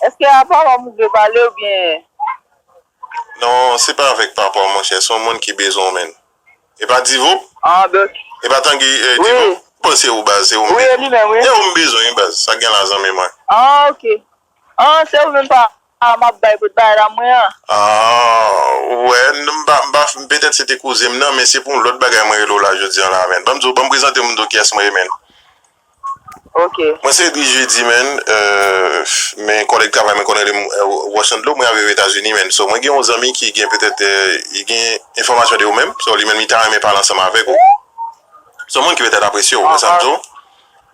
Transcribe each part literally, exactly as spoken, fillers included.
Èske a papa m ou vle pale oubyen? Non, se pa avèk papa w, monchè, se yon moun ki bezwen w, menn. E pa Divo? Ah, ben, ok. E pa Tangi, eh, Divo? Wi. Bon, se ou, baz, se ou m bezwen. Wi, e li menm, wi. E ou m bezwen, wi, baz. Sa k gen la, zanmi mwen? Ah, ok. Ah, se ou menm pa, ah, m ap bay pou bagay la, mwen an. Ah, wè, m pa, m pa, petèt se te kouzen m nan, men se pou yon lòt bagay mwen rele w la jodi an la, menn. Ban m di w, ban m prezante w, m di w kiyès mwen ye, menn. Ok. Mwen se Edri Jedi, menn. Euh, men kòlèg travay mwen konn rele m, euh, Wòchandlo, mwen ap viv Etazini, menn. So, mwen gen yon zanmi ki gen petèt, euh, li gen enfòmasyon de ou menm. So, li menm, li ta renmen pale ansanm avèk ou. Se yon moun ki petèt apresye w, wè sa m di w.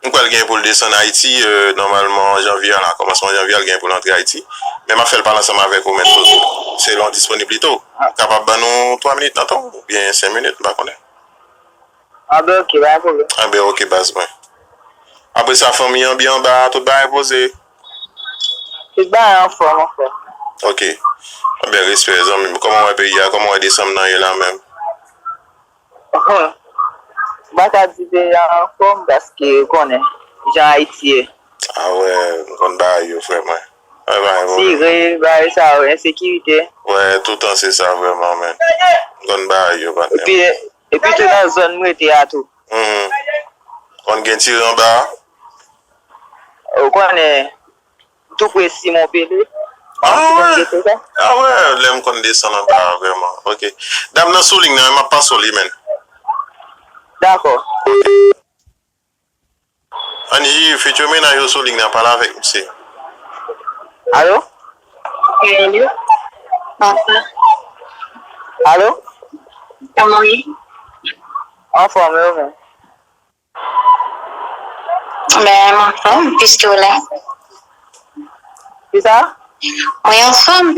M kwè l gen pou l desann Ayiti, euh, nòmalman, janvye a la, kòmansman janvye a, l gen pou l antre Ayiti. Men m ap fè l pale ansanm avèk ou, menn, sou, selon disponiblite w. Ou kapab ban nou twa minit nan tan w, oubyen senk minit, m pa konnen. Ah ben, ok, pa gen pwoblèm. Ah ben, ok, baz mwen. Apre sa, fanmi an byen anba a, tout bagay poze. Tout bagay anfòm, anfòm. Ok. Ah ben, respè, zanmi m. Kòman w wè peyi a? Kòman w wè desanm nan ye la menm? M pa ka di peyi a anfòm paske ou konnen jan Ayiti ye. Ah wè, m konn bagay yo, frè mwen. Wè, bagay yo. Tire, bagay sa yo, ensekirite. Wè, toutan se sa vrèman, men. M konn bagay yo, patnè. Epi, epi tou nan zòn m rete a tou. Mhm. Konn gen tire anba a? Ou konnen, tou pre Simon Pele. Ah, ou konn wè. Gete sa? Ah, wè, lè m konn desann anba a, vrèman. Ok. Dam nan sou liy nan, m ap pase w li, menn. Dakò. Ok. Anji, fityè mennaj yo sou liy nan, pale avèk misye. Alo? Alo? Bonswa. Alo? Kòman w ye? Anfòm, e ou menm? Ben, m anfòm, piske w la. Kisa? Mwen anfòm.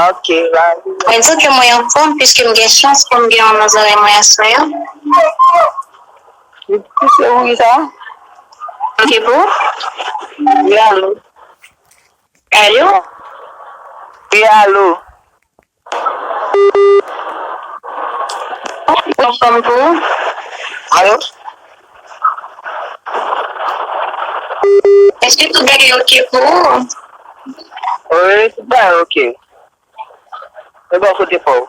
Ok, ba. Mwen di w ke mwen anfòm, piske m gen chans pou m gen yon nan zòrèy mwen aswè a. Piske ou ki sa? Ok, pou? Wi, alo. Alo? Wi, alo. Anfòm pou ou? Alo? Èske tout bagay oke pou ou? Wi, tout bagay oke. E bò kote pa w?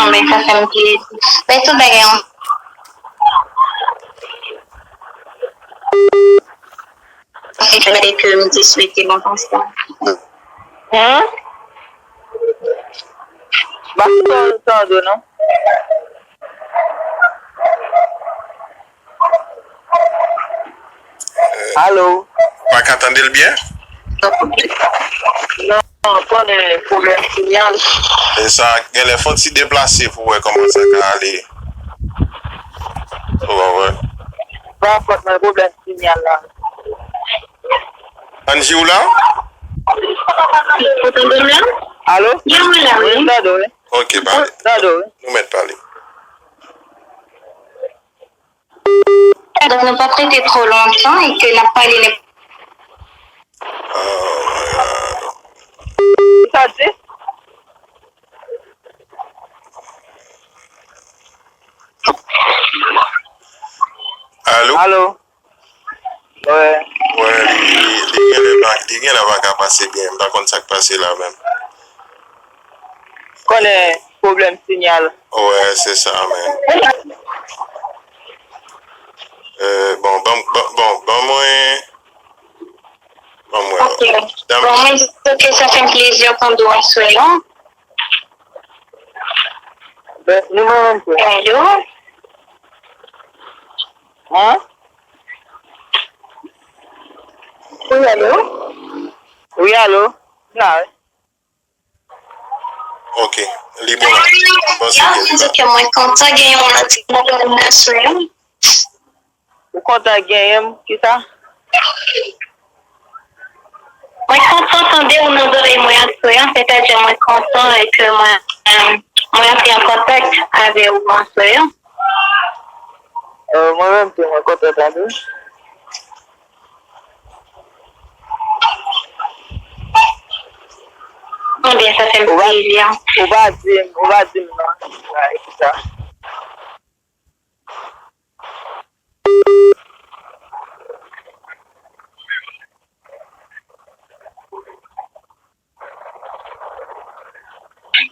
Anben, sa fè m plezi. Men tout bagay an. Mwen te swete bon Paskè. Hein? M pa tande w, non. Alo? Ou pa ka tande l byen? Non, konnen pwoblèm sinyal. E sa genlè fò ti deplase pou wè kòman sa ka ale. Ou konprann? Pa fòt mwen, pwoblèm sinyal la. Anji, ou la? Ou tande m la? Alo? Wi, mwen la, wi. Wi, m tande w, wi. Ok, pale. M tande w, wi. Nou mèt pale. Donk, nou p ap rete twò lontan e ke n ap pale nenpòt. Oh my God. Sa di? Alo? Alo? Wè. Wè, li, li, li genlè pa, li genlè pa ka pase byen. M pa konn sa k pase la menm. Konnen pwoblèm sinyal. Wè, se sa menm. Euh, bon, ban, ban, bon, ban mwen, ban mwen. Ok. Bon, mwen di ke sa fè m plezi tande w aswè a. Ben, nou menm tou. Alo? Hein? Wi, alo? Wi, alo? M la, wi. Ok, li bon la. M panse ke li la. Mwen kontan gen yon lòt moun nan sou. Ou kontan genyen m? Kisa? Mwen kontan tande w nan zòrèy mwen aswè a, sètadi mwen kontan e ke mwen, mwen antre an kontak avè w aswè a. Euh, mwen menm tou, mwen kontan tande w. Konbyen sa fè m plezi a. Ou pa di m, ou pa di m non. Sa, e kisa?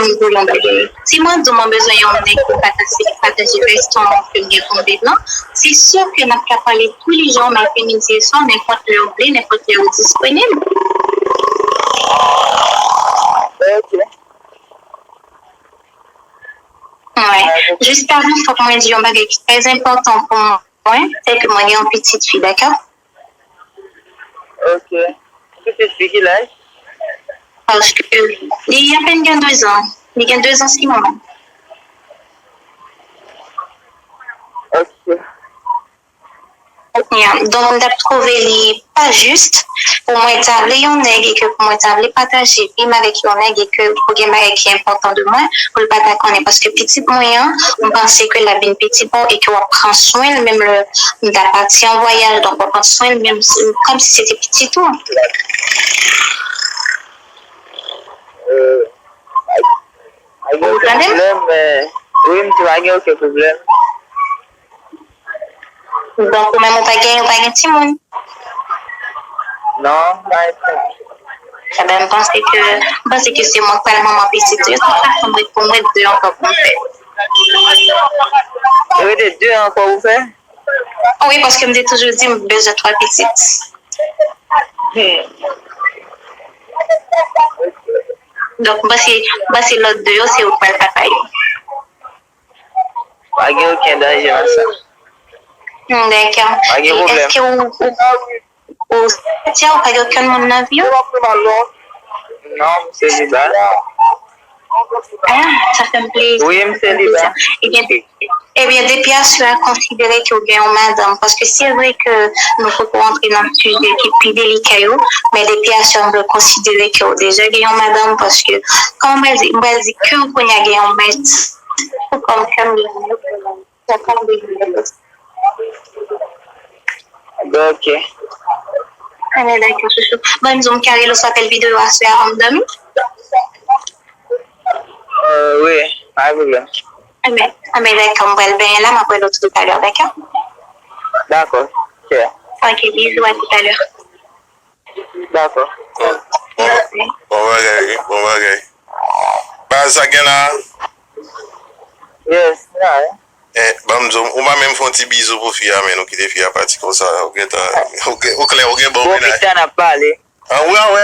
yon, yon bagay. Si mwen di w mwen bezwen yon nèg pou pataje, pataje vèsyon ke m gen pou m viv lan, se si ke n ap ka pale toulejou, maten, midi e swa, nenpòt lè w vle, nenpòt lè w disponib. Ok. Wi. Jis avan, fòk mwen di yon bagay ki trè enpòtan pou mwen, se ke mwen gen yon pitit fi, dakò? Ok. Pitit fi ki laj? Paske li apèn gen de zan. Li gen de zan sis mwa. Ok. Ya, donk, m t ap twouve li pa jis pou mwen ta vle yon nèg e ke pou mwen ta vle pataje vi m avèk yon nèg e ke pou gen bagay ki enpòtan de mwen, pou l pa ta konnen. Paske pitit mwen an, m panse ke l ap vin pitit pa w e ke w ap pran swen l, menm lè m ta pati an vwayaj, donk w ap pran swen l, menm si, kòmsi se te pitit ou. Euh, pa gen okenn pwoblèm, men wi, m di pa gen okenn pwoblèm. Donk, ou menm ou pa gen, ou pa gen timoun? Non, m pa gen timoun. Ebyen, m panse ke, m panse ke se mwen k pral manman pitit yo. Se pa sa m ret pou mwen de ankò pou m fè. Rete de ankò pou fè? Wi, paske m te toujou di m bezwen twa pitit. Hmm. Donk, m panse, m panse lòt de yo, se ou k pral papa yo. Pa gen okenn danje nan sa. Hmm, dakò. Pa gen E pwoblèm. Èske ou, ou, ou sètya, ou pa gen okenn moun nan vi w? Non, m seliba. Ah, sa fè m plezi. Wi, m seliba. Ebyen, ebyen, depi aswè a, konsidere ke w gen yon madanm. Paske se vre ke nou poko antre nan sijè ki pi delika yo, men depi aswè a, m vle konsidere ke w deja gen yon madanm. Paske, kòman m pral di, m pral di ke w kounye a gen yon mèt. Ou kòm kè m gen yon mèt. Sa pa de mèt. Bon, ok. Anben, dakò, chouchou. Bon, m di w, m ka rele w sou apèl videyo aswè a avan m dòmi? Euh, wi, pa gen pwoblèm. Anben, anben, dakò, m pral benyen la, m ap wè nou toutalè, dakò? Dakò, chè. Ok, bizou, à tout à l'heure. Dakò. Bon, bon, bon bagay, wi, bon bagay. Baz, sa gen la? Yes, la, wi. Eh, ban m di w, ou pa menm fè yon ti bizou pou fi a, men nou kite fi a pati konsa. Ou gentan, ou gen, ou klè, ou gen bon Bon, mennaj. Pita n ap pale. An wè, an wè,